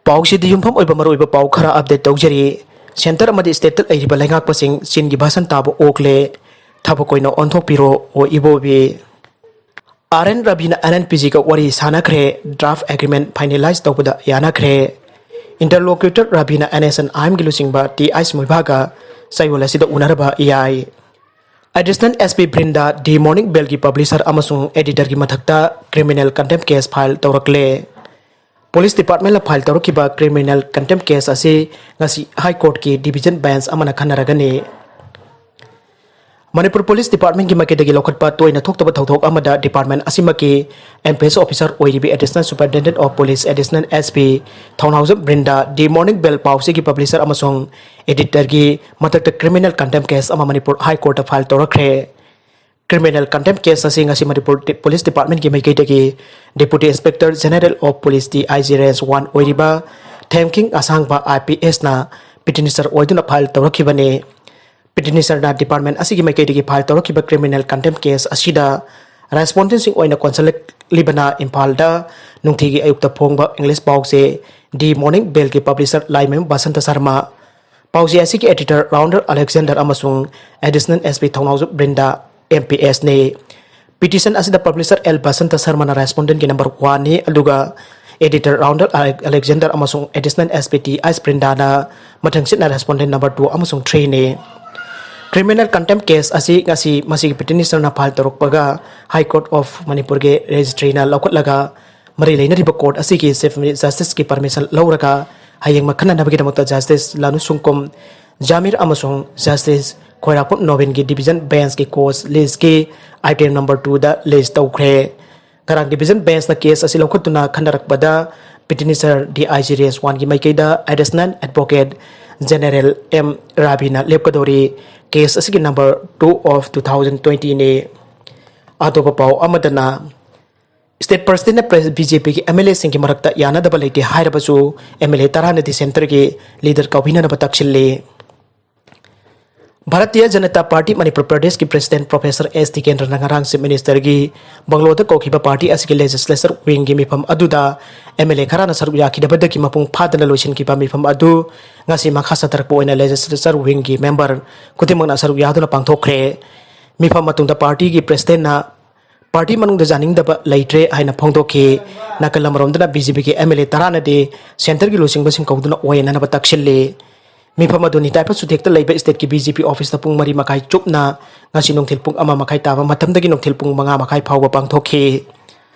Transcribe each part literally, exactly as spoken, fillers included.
ꯄꯥꯎꯁꯤꯗ ꯌꯨꯝꯐꯝ ꯑꯣꯏꯕ ꯃꯔꯨꯑꯣꯏꯕ ꯄꯥꯎ ꯈꯔ ꯑꯞꯗꯦꯠ ꯇꯧꯖꯔꯤ꯫ ꯁꯦꯟꯇꯔ ꯑꯃꯗꯤ ꯁ꯭ꯇꯦꯠꯇ ꯂꯩꯔꯤꯕ ꯂꯩꯉꯥꯛꯄꯁꯤꯡ ꯆꯤꯟꯒꯤ ꯚꯥꯁꯟ ꯇꯥꯕ ꯑꯣꯛꯂꯦ꯫ ꯊꯕꯛ ꯑꯣꯏꯅ ꯑꯣꯟꯊꯣꯛꯄꯤꯔꯣ ꯑꯣ ꯏꯕꯣꯕꯤ꯫ ꯑꯥꯔ ꯑꯦꯟ ꯔꯕꯤꯅ ꯑꯦꯟ ꯑꯦꯟ ꯄꯤ ꯖꯤꯒ ꯋꯥꯔꯤ ꯁꯥꯟꯅꯈ꯭ꯔꯦ꯫ ꯗ꯭ꯔꯥꯐ ꯑꯦꯒ꯭ꯔꯤꯃꯦꯟ ꯐꯥꯏꯅꯦꯂꯥꯏꯖ ꯇꯧꯕꯗ ꯌꯥꯅꯈ꯭ꯔꯦ꯫ ꯏꯟꯇꯔꯂꯣꯀ꯭ꯌꯨꯇꯔ ꯔꯕꯤꯅ ꯑꯦꯟ ꯑꯦꯁ ꯑꯦꯟ ꯑꯥꯏ ꯑꯦꯝꯒꯤ ꯂꯨꯆꯤꯡꯕ ꯇꯤ ꯑꯥꯏꯁ ꯃꯣꯏꯕꯥꯒ ꯆꯌꯣꯜ ꯑꯁꯤꯗ ꯎꯅꯔꯕ ꯌꯥꯏ꯫ Additional S P Brinda the morning ꯕꯦꯜꯒꯤ ꯄꯕ꯭ꯂꯤꯁꯔ ꯑꯃꯁꯨꯡ ꯑꯦꯗꯤꯇꯔꯒꯤ ꯃꯊꯛꯇ ꯀ꯭ꯔꯤꯃꯤꯅꯦꯜ ꯀꯟꯇꯦꯝ ꯀꯦꯁ ꯐꯥꯏꯜ ꯇꯧꯔꯛꯂꯦ꯫ ꯄꯨꯂꯤꯁ ꯗꯤꯄꯥꯔꯠꯃꯦꯟꯅ ꯐꯥꯏꯜ ꯇꯧꯔꯛꯈꯤꯕ ꯀ꯭ꯔꯤꯃꯤꯅꯦꯜ ꯀꯟꯇꯦꯝ ꯀꯦꯁ ꯑꯁꯤ ꯉꯁꯤ ꯍꯥꯏ ꯀꯣꯔꯠꯀꯤ ꯗꯤꯚꯤꯖꯟ ꯕꯦꯟꯆ ꯑꯃꯅ ꯈꯟꯅꯔꯒꯅꯤ꯫ ꯃꯅꯤꯄꯨꯔ ꯄꯨꯂꯤꯁ ꯗꯤꯄꯥꯔꯠꯃꯦꯟꯒꯤ ꯃꯥꯏꯀꯩꯗꯒꯤ ꯂꯧꯈꯠꯄ ꯇꯣꯏꯅ ꯊꯣꯛꯇꯕ ꯊꯧꯗꯣꯛ ꯑꯃꯗ ꯗꯤꯄꯥꯔꯠꯃꯦꯟ ꯑꯁꯤꯃꯛꯀꯤ ꯑꯦꯝ ꯄꯤ ꯑꯦꯁ ꯑꯣꯐꯤꯁꯥꯔ ꯑꯣꯏꯔꯤꯕꯤ additional superintendent of police additional S P Thounaojam Brinda the morning bell ꯄꯥꯎꯆꯦꯒꯤ ꯄꯕ꯭ꯂꯤꯁꯔ ꯑꯃꯁꯨꯡ ꯑꯦꯗꯤꯇꯔꯒꯤ ꯃꯊꯛꯇ ꯀ꯭ꯔꯤꯃꯤꯅꯦꯜ ꯀꯟꯇꯦꯝ ꯀꯦꯁ ꯑꯃ ꯃꯅꯤꯄꯨꯔ ꯍꯥꯏ ꯀꯣꯔꯠꯇ ꯐꯥꯏꯜ ꯇꯧꯔꯛꯈ꯭ꯔꯦ꯫ ꯀ꯭ꯔꯤꯃꯤꯅꯦꯜ ꯀꯟꯇꯦꯝ ꯀꯦꯁ ꯑꯁꯤ ꯉꯁꯤ ꯃꯅꯤꯄꯨꯔ ꯗꯤ-, ꯄꯨꯂꯤꯁ ꯗꯤꯄꯥꯔꯠꯃꯦꯟꯒꯤ ꯃꯥꯏꯀꯩꯗꯒꯤ deputy inspector general of police D I G range one ꯑꯣꯏꯔꯤꯕ ꯊꯦꯝꯈꯤꯡ ꯑꯁꯥꯡꯕ ꯑꯥꯏ ꯄꯤ ꯑꯦꯁꯅ ꯄꯤꯇꯤꯁꯅꯔ ꯑꯣꯏꯗꯨꯅ ꯐꯥꯏꯜ ꯇꯧꯔꯛꯈꯤꯕꯅꯤ꯫ ꯄꯤꯇꯤꯁꯅꯔꯅ ꯗꯤꯄꯥꯔꯠꯃꯦꯟ ꯑꯁꯤꯒꯤ ꯃꯥꯏꯀꯩꯗꯒꯤ ꯐꯥꯏꯜ ꯇꯧꯔꯛꯈꯤꯕ ꯀ꯭ꯔꯤꯃꯤꯅꯦꯜ ꯀꯟꯇꯦꯝ ꯀꯦꯁ ꯑꯁꯤꯗ ꯔꯦꯁꯄꯣꯟꯗꯦꯟꯁꯤꯡ ꯑꯣꯏꯅ ꯀꯣꯟꯁꯤꯜꯂꯛꯂꯤꯕꯅ ꯏꯝꯐꯥꯜꯗ ꯅꯨꯡꯊꯤꯒꯤ ꯑꯌꯨꯛꯇ ꯐꯣꯡꯕ ꯏꯪꯂꯤꯁ ꯄꯥꯎꯆꯦ ꯗꯤ ꯃꯣꯔꯅꯤꯡ ꯕꯦꯜꯒꯤ ꯄꯕ꯭ꯂꯤꯁꯔ ꯂꯥꯏꯃꯌꯨꯝ ꯕꯁꯟꯇ ꯁꯔꯃ, ꯄꯥꯎꯆꯦ ꯑꯁꯤꯒꯤ ꯑꯦꯗꯤꯇꯔ ꯔꯥꯎꯟꯗꯔ ꯑꯂꯦꯛꯖꯦꯟꯗꯔ ꯑꯃꯁꯨꯡ additional S P Thounaojam Brinda M P ꯑꯦꯁꯅꯤ꯫ ꯄꯤꯇꯤꯁꯟ ꯑꯁꯤꯗ ꯄꯕ꯭ꯂꯤꯁꯔ ꯑꯦꯜ ꯕꯁꯟꯇ ꯁꯔꯃꯅ ꯔꯦꯁꯄꯣꯟꯗꯦꯟꯒꯤ ꯅꯝꯕꯔ ꯋꯥꯟꯅꯤ, ꯑꯗꯨꯒ ꯑꯦꯗꯤꯇꯔ ꯔꯥꯎꯟꯗꯔ ꯑꯂꯦꯛ-, ꯑꯂꯦꯛꯖꯦꯟꯗꯔ ꯑꯃꯁꯨꯡ ꯑꯦꯗꯤꯁꯅꯦꯜ ꯑꯦꯁ ꯄꯤ ꯇꯤ ꯑꯥꯏꯁ ꯕ꯭ꯔꯤꯟꯗꯥꯅ ꯃꯊꯪꯁꯤꯠꯅ ꯔꯦꯁꯄꯣꯟꯗꯦꯟ ꯅꯝꯕꯔ ꯇꯨ ꯑꯃꯁꯨꯡ ꯊ꯭ꯔꯤꯅꯤ꯫ ꯀ꯭ꯔꯤꯃꯤꯅꯦꯜ ꯀꯟꯇꯦꯝ ꯀꯦꯁ ꯑꯁꯤ ꯉꯁꯤ ꯃꯁꯤꯒꯤ ꯄꯤꯇꯤꯁꯅꯔꯅ ꯐꯥꯏꯜ ꯇꯧꯔꯛꯄꯒ ꯍꯥꯏ ꯀꯣꯔꯠ ꯑꯣꯐ ꯃꯅꯤꯄꯨꯔꯒꯤ ꯔꯦꯖꯤꯁꯇ꯭ꯔꯤꯅ ꯂꯧꯈꯠꯂꯒ ꯃꯔꯤ ꯂꯩꯅꯔꯤꯕ ꯀꯣꯔꯠ ꯑꯁꯤꯒꯤ ꯆꯤꯐ ꯖꯁꯇꯤꯁꯀꯤ ꯄꯔꯃꯤꯁꯟ ꯂꯧꯔꯒ ꯍꯌꯦꯡ ꯈꯟꯅꯅꯕꯒꯤꯗꯃꯛꯇ ꯖꯁꯇꯤꯁ ꯂꯥꯅꯨ ꯁꯨꯡꯀꯨꯝ ꯖꯥꯃꯤꯔ ꯑꯃꯁꯨꯡ ꯖꯁꯇꯤꯁ ꯈꯣꯏꯔꯥꯛꯄꯝ ꯅꯣꯕꯤꯟꯒꯤ ꯗꯤꯚꯤꯖꯟ ꯕꯦꯟꯁꯀꯤ ꯀꯣꯁ ꯂꯤꯁꯀꯤ ꯑꯥꯏꯇꯦꯝ ꯅꯝꯕꯔ ꯇꯨꯗ ꯂꯤꯁ ꯇꯧꯈ꯭ꯔꯦ꯫ ꯉꯔꯥꯡ ꯗꯤꯚꯤꯖꯟ ꯕꯦꯟꯁꯅ ꯀꯦꯁ ꯑꯁꯤ ꯂꯧꯈꯠꯇꯨꯅ ꯈꯟꯅꯔꯛꯄꯗ ꯄꯤꯇꯤꯁꯅꯔ ꯗꯤ ꯑꯥꯏ ꯖꯤ ꯔꯦꯟꯖ ꯋꯥꯟꯒꯤ ꯃꯥꯏꯀꯩꯗ ꯑꯦꯗꯤꯁꯅꯦꯜ ꯑꯦꯗꯚꯣꯀꯦꯠ ꯖꯦꯅꯦꯔꯦꯜ ꯑꯦꯝ ꯔꯥꯕꯤꯅ ꯂꯦꯞꯀꯗꯧꯔꯤ꯫ ꯀꯦꯁ ꯑꯁꯤꯒꯤ number two of two thousand ꯇ꯭ꯋꯦꯟꯇꯤꯅꯤ꯫ ꯑꯇꯣꯞꯄ ꯄꯥꯎ ꯑꯃꯗꯅ, ꯁ꯭ꯇꯦꯠ ꯄ꯭ꯔꯁꯤꯗꯦꯟꯅ ꯕꯤ ꯖꯦ ꯄꯤꯒꯤ ꯑꯦꯝ ꯑꯦꯜ ꯑꯦꯁꯤꯡꯒꯤ ꯃꯔꯛꯇ ꯌꯥꯅꯗꯕ ꯂꯩꯇꯦ ꯍꯥꯏꯔꯕꯁꯨ ꯑꯦꯝ ꯑꯦꯜ ꯑꯦ ꯇꯔꯥꯅꯗꯤ ꯁꯦꯟꯇꯔꯒꯤ ꯂꯤꯗꯔ ꯀꯧꯕꯤꯅꯅꯕ ꯇꯛꯁꯤꯜꯂꯤ꯫ ꯚꯥꯔꯇꯤꯌ ꯖꯅꯇꯥ ꯄꯥꯔꯇꯤ ꯃꯅꯤꯄꯨꯔ ꯄ꯭ꯔꯗꯦꯁꯀꯤ ꯄ꯭ꯔꯦꯁꯤꯗꯦꯟꯠ ꯄ꯭ꯔꯣꯐꯦꯁꯔ ꯑꯦꯁ ꯇꯤꯀꯦꯟꯗ꯭ꯔꯅ ꯉꯔꯥꯡ ꯆꯤꯐ ꯃꯤꯅꯤꯁꯇꯔꯒꯤ ꯕꯪꯒ꯭ꯂꯣꯗ ꯀꯧꯈꯤꯕ ꯄꯥꯔꯇꯤ ꯑꯁꯤꯒꯤ ꯂꯦꯖꯤꯁꯂꯦꯆꯔ ꯋꯤꯡꯒꯤ ꯃꯤꯐꯝ ꯑꯗꯨꯗ ꯑꯦꯝ ꯑꯦꯜ ꯑꯦ ꯈꯔꯅ ꯁꯔꯨꯛ ꯌꯥꯈꯤꯗꯕꯗꯒꯤ ꯃꯄꯨꯡ ꯐꯥꯗꯅ ꯂꯣꯏꯁꯤꯟꯈꯤꯕ ꯃꯤꯐꯝ ꯑꯗꯨ ꯉꯁꯤ ꯃꯈꯥ ꯆꯠꯊꯔꯛꯄ ꯑꯣꯏꯅ ꯂꯦꯖꯤꯁꯂꯦꯆꯔ ꯋꯤꯡꯒꯤ ꯃꯦꯝꯕꯔ ꯈꯨꯗꯤꯡꯃꯛꯅ ꯁꯔꯨꯛ ꯌꯥꯗꯨꯅ ꯄꯥꯡꯊꯣꯛꯈ꯭ꯔꯦ꯫ ꯃꯤꯐꯝ ꯃꯇꯨꯡꯗ ꯄꯥꯔꯇꯤꯒꯤ ꯄ꯭ꯔꯦꯁꯤꯗꯦꯟꯠꯅ ꯄꯥꯔꯇꯤ ꯃꯅꯨꯡꯗ ꯌꯥꯅꯤꯡꯗꯕ ꯂꯩꯇ꯭ꯔꯦ ꯍꯥꯏꯅ ꯐꯣꯡꯗꯣꯛꯈꯤ꯫ ꯅꯥꯀꯜ ꯑꯃꯔꯣꯝꯗꯅ ꯕꯤ ꯖꯦ ꯄꯤꯒꯤ ꯑꯦꯝ ꯑꯦꯜ ꯑꯦ ꯇꯔꯥꯅꯗꯤ ꯁꯦꯟꯇꯔꯒꯤ ꯂꯨꯆꯤꯡꯕꯁꯤꯡ ꯀꯧꯗꯨꯅ ꯋꯥꯌꯦꯟꯅꯅꯕ ꯇꯛꯁꯤꯜꯂꯤ꯫ ꯃꯤꯐꯝ ꯑꯗꯨ ꯅꯤꯇꯥꯏꯐ ꯆꯨꯊꯦꯛꯇ ꯂꯩꯕ ꯁ꯭ꯇꯦꯠꯀꯤ ꯕꯤ ꯖꯦ ꯄꯤ ꯑꯣꯐꯤꯁꯇ ꯄꯨꯡ ꯃꯔꯤ ꯃꯈꯥꯏ ꯆꯨꯞꯅ ꯉꯁꯤ ꯅꯨꯡꯊꯤꯜ ꯄꯨꯡ ꯑꯃ ꯃꯈꯥꯏ ꯇꯥꯕ ꯃꯇꯝꯗꯒꯤ ꯅꯨꯡꯊꯤꯜ ꯄꯨꯡ ꯃꯉꯥ ꯃꯈꯥꯏ ꯐꯥꯎꯕ ꯄꯥꯡꯊꯣꯛꯈꯤ꯫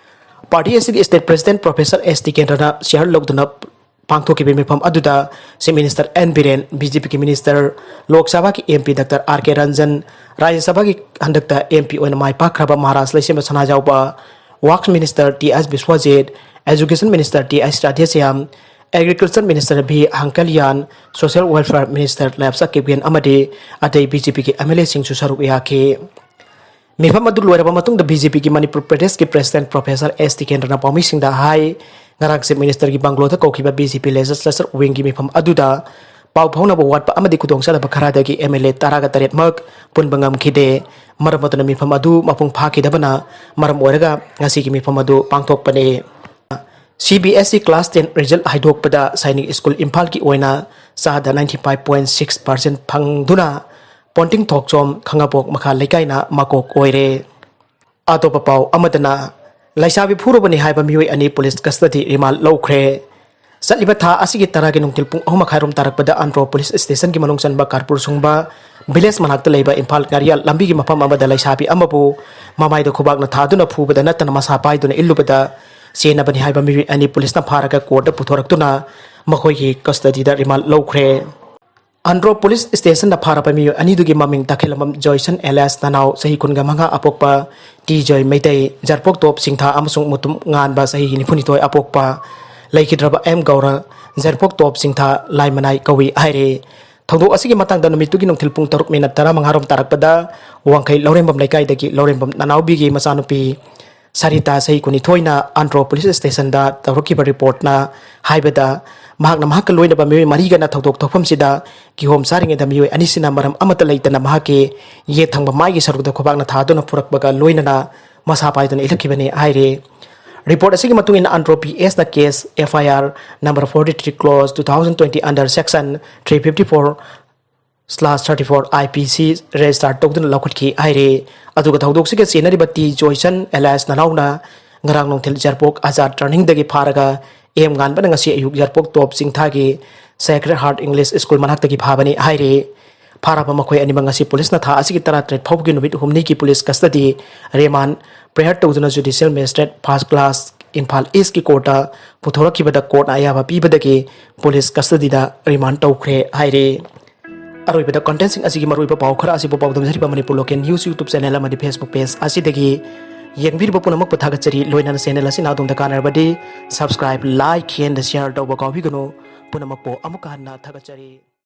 ꯄꯥꯔꯇꯤ ꯑꯁꯤꯒꯤ ꯁ꯭ꯇꯦꯠ ꯄ꯭ꯔꯦꯁꯤꯗꯦꯟꯠ ꯄ꯭ꯔꯣꯐꯦꯁꯔ ꯑꯦꯁ ꯇꯤꯀꯦꯟꯗ꯭ꯔꯅ ꯆꯤꯌꯥꯔ ꯂꯧꯗꯨꯅ ꯄꯥꯡꯊꯣꯛꯈꯤꯕ ꯃꯤꯐꯝ ꯑꯗꯨꯗ chief minister N Biren, B J ꯄꯤꯒꯤ ꯃꯤꯅꯤꯁꯇꯔ, ꯂꯣꯛ ꯁꯚꯥꯒꯤ M P doctor R K Ranjan, ꯔꯥꯖ꯭ꯌ ꯁꯚꯥꯒꯤ ꯍꯟꯗꯛꯇ ꯑꯦꯝ ꯄꯤ ꯑꯣꯏꯅ ꯃꯥꯏ ꯄꯥꯛꯈ꯭ꯔꯕ Maharaj Leishemba Sanajaoba, works minister T S Biswajit, education minister T H Radheshyam, agriculture minister V Hangkhalian, social welfare minister ꯂꯥꯏꯕꯁꯥ ꯀꯤꯞꯒꯦꯟ ꯑꯃꯗꯤ ꯑꯇꯩ ꯕꯤ ꯖꯦ ꯄꯤꯒꯤ ꯑꯦꯝ ꯑꯦꯜ ꯑꯦꯁꯤꯡꯁꯨ ꯁꯔꯨꯛ ꯌꯥꯈꯤ꯫ ꯃꯤꯐꯝ ꯑꯗꯨ ꯂꯣꯏꯔꯕ ꯃꯇꯨꯡꯗ ꯕꯤ ꯖꯦ ꯄꯤꯒꯤ ꯃꯅꯤꯄꯨꯔ ꯄ꯭ꯔꯗꯦꯁꯀꯤ ꯄ꯭ꯔꯦꯁꯤꯗꯦꯟꯠ ꯄ꯭ꯔꯣꯐꯦꯁꯔ ꯑꯦꯁ ꯇꯤꯀꯦꯟꯗ꯭ꯔꯅ ꯄꯥꯎꯃꯤꯁꯤꯡꯗ ꯍꯥꯏ, ꯉꯔꯥꯡ ꯆꯤꯐ ꯃꯤꯅꯤꯁꯇꯔꯒꯤ ꯕꯪꯒ꯭ꯂꯣꯗ ꯀꯧꯈꯤꯕ ꯕꯤ ꯖꯦ ꯄꯤ ꯂꯦꯖꯤꯁꯂꯦꯆꯔ ꯋꯤꯡꯒꯤ ꯃꯤꯐꯝ ꯑꯗꯨꯗ ꯄꯥꯎ ꯐꯥꯎꯅꯕ ꯋꯥꯠꯄ ꯑꯃꯗꯤ ꯈꯨꯗꯣꯡꯆꯥꯗꯕ ꯈꯔꯗꯒꯤ ꯑꯦꯝ ꯑꯦꯜ ꯑꯦ ꯇꯔꯥꯒ ꯇꯔꯦꯠꯃꯛ ꯄꯨꯟꯕ ꯉꯝꯈꯤꯗꯦ꯫ ꯃꯔꯝ ꯑꯗꯨꯅ ꯃꯤꯐꯝ ꯑꯗꯨ ꯃꯄꯨꯡ ꯐꯥꯈꯤꯗꯕꯅ ꯃꯔꯝ ꯑꯣꯏꯔꯒ ꯉꯁꯤꯒꯤ ꯃꯤꯐꯝ ꯑꯗꯨ ꯄꯥꯡꯊꯣꯛꯄꯅꯤ꯫ C B S E class ten result ꯍꯥꯏꯗꯣꯛꯄꯗ ꯁꯥꯏꯅꯤꯛ ꯁ꯭ꯀꯨꯜ ꯏꯝꯐꯥꯜꯒꯤ ꯑꯣꯏꯅ ꯆꯥꯗ ninety five point six percent ꯐꯪꯗꯨꯅ ꯄꯣꯟꯇꯤꯡ ꯊꯣꯛꯆꯣꯝ ꯈꯥꯉꯕꯣꯛ ꯃꯈꯥ ꯂꯩꯀꯥꯏꯅ ꯃꯀꯣꯛ ꯑꯣꯏꯔꯦ꯫ ꯑꯇꯣꯞꯄ ꯄꯥꯎ ꯑꯃꯗꯅ, ꯂꯩꯁꯥꯕꯤ ꯐꯨꯔꯨꯕꯅꯤ ꯍꯥꯏꯕ ꯃꯤꯑꯣꯏ ꯑꯅꯤ ꯄꯨꯂꯤꯁ ꯀꯁꯇꯗꯤ ꯔꯤꯃꯥꯟ ꯂꯧꯈ꯭ꯔꯦ꯫ ꯆꯠꯂꯤꯕ ꯊꯥ ꯑꯁꯤꯒꯤ ꯇꯔꯥꯒꯤ ꯅꯨꯡꯊꯤꯜ ꯄꯨꯡ ꯑꯍꯨꯝ ꯃꯈꯥꯏꯔꯣꯝ ꯇꯥꯔꯛꯄꯗ ꯑꯟꯗ꯭ꯔꯣ ꯄꯨꯂꯤꯁ ꯁ꯭ꯇꯦꯁꯟꯒꯤ ꯃꯅꯨꯡ ꯆꯟꯕ ꯀꯥꯔꯄꯨꯔ ꯁꯨꯡꯕ ꯚꯤꯂꯦꯖ ꯃꯅꯥꯛꯇ ꯂꯩꯕ ꯏꯝꯐꯥꯜ ꯉꯥꯔꯤꯌꯥꯜ ꯂꯝꯕꯤꯒꯤ ꯃꯐꯝ ꯑꯃꯗ ꯂꯩꯁꯥꯕꯤ ꯑꯃꯕꯨ ꯃꯃꯥꯏꯗ ꯈꯨꯕꯥꯛꯅ ꯊꯥꯗꯨꯅ ꯐꯨꯕꯗ ꯅꯠꯇꯅ ꯃꯁꯥ ꯄꯥꯏꯗꯨꯅ ꯏꯜꯂꯨꯕꯗ ꯆꯦꯟꯅꯕꯅꯤ ꯍꯥꯏꯕ ꯃꯤꯑꯣꯏ ꯑꯅꯤ ꯄꯨꯂꯤꯁꯅ ꯐꯥꯔꯒ ꯀꯣꯔꯠꯇ ꯄꯨꯊꯣꯔꯛꯇꯨꯅ ꯃꯈꯣꯏꯒꯤ ꯀꯁꯇꯗꯤꯗ ꯔꯤꯃꯥꯟ ꯂꯧꯈ꯭ꯔꯦ꯫ ꯑꯟꯗ꯭ꯔꯣ ꯄꯨꯂꯤꯁ ꯁ꯭ꯇꯦꯁꯟꯗ ꯐꯥꯔꯕ ꯃꯤꯑꯣꯏ ꯑꯅꯤꯗꯨꯒꯤ ꯃꯃꯤꯡ ꯇꯈꯦꯜꯂꯝꯕꯝ ꯖꯣꯏꯁꯟ ꯑꯦꯂꯤꯌꯥꯁ ꯅꯅꯥꯎ ꯆꯍꯤ ꯀꯨꯟꯒ ꯃꯉꯥ ꯑꯄꯣꯛꯄ ꯇꯤ ꯖꯣꯏ ꯃꯩꯇꯩ, ꯖꯔꯄꯣꯛ ꯇꯣꯞ ꯆꯤꯡꯊꯥ ꯑꯃꯁꯨꯡ ꯃꯨꯇꯨꯝ ꯉꯥꯟꯕ ꯆꯍꯤ ꯅꯤꯐꯨꯅꯤꯊꯣꯏ ꯑꯄꯣꯛꯄ ꯂꯩꯈꯤꯗ꯭ꯔꯕ ꯑꯦꯝ ꯒꯧꯔ, ꯖꯔꯄꯣꯛ ꯇꯣꯞ ꯆꯤꯡꯊꯥ ꯂꯥꯏꯃꯅꯥꯏ ꯀꯧꯏ ꯍꯥꯏꯔꯤ꯫ ꯊꯧꯗꯣꯛ ꯑꯁꯤꯒꯤ ꯃꯇꯥꯡꯗ ꯅꯨꯃꯤꯠꯇꯨꯒꯤ ꯅꯨꯡꯊꯤꯜ ꯄꯨꯡ ꯇꯔꯨꯛ ꯃꯤꯅꯠ ꯇꯔꯥꯃꯉꯥꯔꯣꯝ ꯇꯥꯔꯛꯄꯗ ꯋꯥꯡꯈꯩ ꯂꯧꯔꯦꯝꯕꯝ ꯂꯩꯀꯥꯏꯗꯒꯤ ꯂꯧꯔꯦꯝꯕꯝ ꯅꯅꯥꯎꯕꯤꯒꯤ ꯃꯆꯥꯅꯨꯄꯤ ꯁꯔꯤꯇꯥ ꯆꯍꯤ ꯀꯨꯟꯅꯤꯊꯣꯏꯅ ꯑꯟꯗ꯭ꯔꯣ ꯄꯨꯂꯤꯁ ꯁ꯭ꯇꯦꯁꯟꯗ ꯇꯧꯔꯛꯈꯤꯕ ꯔꯤꯄꯣꯔꯠꯅ ꯍꯥꯏꯕꯗ, ꯃꯍꯥꯛꯅ ꯃꯍꯥꯛꯀ ꯂꯣꯏꯅꯕ ꯃꯤꯑꯣꯏ ꯃꯔꯤꯒꯅ ꯊꯧꯗꯣꯛ ꯊꯣꯛꯐꯝꯁꯤꯗ ꯀꯤꯍꯣꯝ ꯆꯥꯔꯤꯉꯩꯗ ꯃꯤꯑꯣꯏ ꯑꯅꯤꯁꯤꯅ ꯃꯔꯝ ꯑꯃꯠꯇ ꯂꯩꯇꯅ ꯃꯍꯥꯛꯀꯤ ꯌꯦꯠ ꯊꯪꯕ ꯃꯥꯏꯒꯤ ꯁꯔꯨꯛꯇ ꯈꯨꯕꯥꯛꯅ ꯊꯥꯗꯨꯅ ꯐꯨꯔꯛꯄꯒ ꯂꯣꯏꯅꯅ ꯃꯁꯥ ꯄꯥꯏꯗꯨꯅ ꯏꯜꯂꯛꯈꯤꯕꯅꯤ ꯍꯥꯏꯔꯤ꯫ ꯔꯤꯄꯣꯔꯠ ꯑꯁꯤꯒꯤ ꯃꯇꯨꯡ ꯏꯟꯅ ꯑꯟꯗ꯭ꯔꯣ ꯄꯤ ꯑꯦꯁꯅ case F I R number forty three clause two thousand twenty under section three fifty four slash thirty four I P C register ꯇꯧꯗꯨꯅ ꯂꯧꯈꯠꯈꯤ ꯍꯥꯏꯔꯤ꯫ ꯑꯗꯨꯒ ꯊꯧꯗꯣꯛꯁꯤꯒ ꯆꯦꯟꯅꯔꯤꯕ ꯇꯤ ꯖꯣꯏꯁꯟ alias ꯅꯅꯥꯎꯅ ꯉꯔꯥꯡ ꯅꯨꯡꯊꯤꯜ ꯌꯥꯏꯔꯤꯄꯣꯛ ꯑꯖꯥꯗ ꯇꯔꯅꯤꯡꯗꯒꯤ ꯐꯥꯔꯒ ꯑꯦꯝ ꯉꯥꯟꯕꯅ ꯉꯁꯤ ꯑꯌꯨꯛ ꯌꯥꯏꯔꯤꯄꯣꯛ ꯇꯣꯞ ꯆꯤꯡꯊꯥꯒꯤ Sacred Heart English School ꯃꯅꯥꯛꯇꯒꯤ ꯐꯥꯕꯅꯤ ꯍꯥꯏꯔꯤ꯫ ꯐꯥꯔꯕ ꯃꯈꯣꯏ ꯑꯅꯤꯃꯛ ꯉꯁꯤ ꯄꯨꯂꯤꯁꯅ ꯊꯥ ꯑꯁꯤꯒꯤ ꯇꯔꯥꯇꯔꯦꯠ ꯐꯥꯎꯕꯒꯤ ꯅꯨꯃꯤꯠ ꯍꯨꯝꯅꯤꯒꯤ ꯄꯨꯂꯤꯁ custody remand prayer ꯇꯧꯗꯨꯅ Judicial Magistrate First Class Imphal ꯏꯁꯀꯤ ꯀꯣꯔꯠꯇ ꯄꯨꯊꯣꯔꯛꯈꯤꯕꯗ ꯀꯣꯔꯠꯅ ꯑꯌꯥꯕ ꯄꯤꯕꯗꯒꯤ ꯄꯨꯂꯤꯁ custody ꯗ remand ꯇꯧꯈ꯭ꯔꯦ ꯍꯥꯏꯔꯤ꯫ ꯑꯔꯣꯏꯕꯗ content ꯁꯤꯡ ꯑꯁꯤꯒꯤ ꯃꯔꯨꯑꯣꯏꯕ ꯄꯥꯎ ꯈꯔ ꯑꯁꯤꯕꯨ ꯄꯥꯎꯗꯝꯖꯔꯤꯕ Manipur Local News YouTube channel ꯑꯃꯗꯤ Facebook page ꯑꯁꯤꯗꯒꯤ ꯌꯦꯡꯕꯤꯔꯤꯕ ꯄꯨꯝꯅꯃꯛꯄꯨ ꯊꯥꯒꯠꯆꯔꯤ꯫ ꯂꯣꯏꯅꯅ channel ꯑꯁꯤꯅ ꯑꯗꯣꯝꯗ ꯀꯥꯟꯅꯔꯕꯗꯤ subscribe, like and share ꯇꯧꯕ ꯀꯥꯎꯕꯤꯒꯅꯨ꯫ ꯄꯨꯝꯅꯃꯛꯄꯨ ꯑꯃꯨꯛꯀ ꯍꯟꯅ ꯊꯥꯒꯠꯆꯔꯤ꯫